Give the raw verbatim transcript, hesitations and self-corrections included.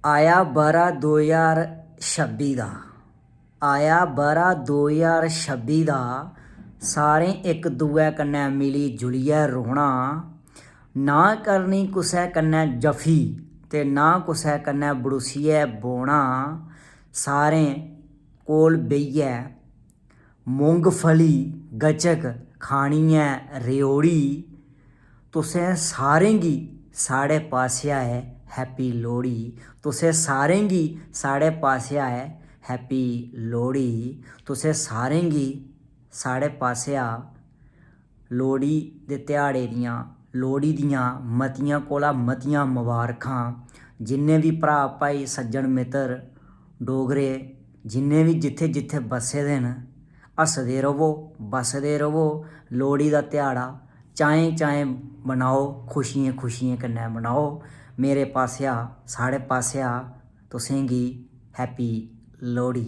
आया ब'रा दो ज्हार छब्बी दा, आया ब'रा दो ज्हार छब्बी दा, सारें इक दुए कन्नै मिली जुलियै रौह्ना, ना करनी कुसै कन्नै जफी ते ना कुसै कन्नै बड़ुसियै बौह्ना। सारें कोल बेहियै मुंगफली, गचक खानी ऐ, रेओड़ी। तुसें सारें गी साढ़े पासेआ ऐ happy लोह्ड़ी। तुसें सारें गी साढ़े पासेआ ऐ happy लोह्ड़ी। तुसें सारें गी साढ़े पासेआ लोह्ड़ी दे ध्याड़े दियां, लोह्ड़ी दियां मतियां कोला मतियां मबारखां। जिन्ने बी भ्राऽ, भाई, सज्जन, मित्तर, डोगरे, जिन्ने बी जित्थै जित्थै बस्से दे न, हसदे र'वो, बसदे र'वो। लोह्ड़ी दा ध्याड़ा चाएं चाएं मनाओ, खुशियें खुशियें कन्नै मनाओ। मेरे पासेआ, साढ़े पासेआ तुसें गी happy लोह्ड़ी।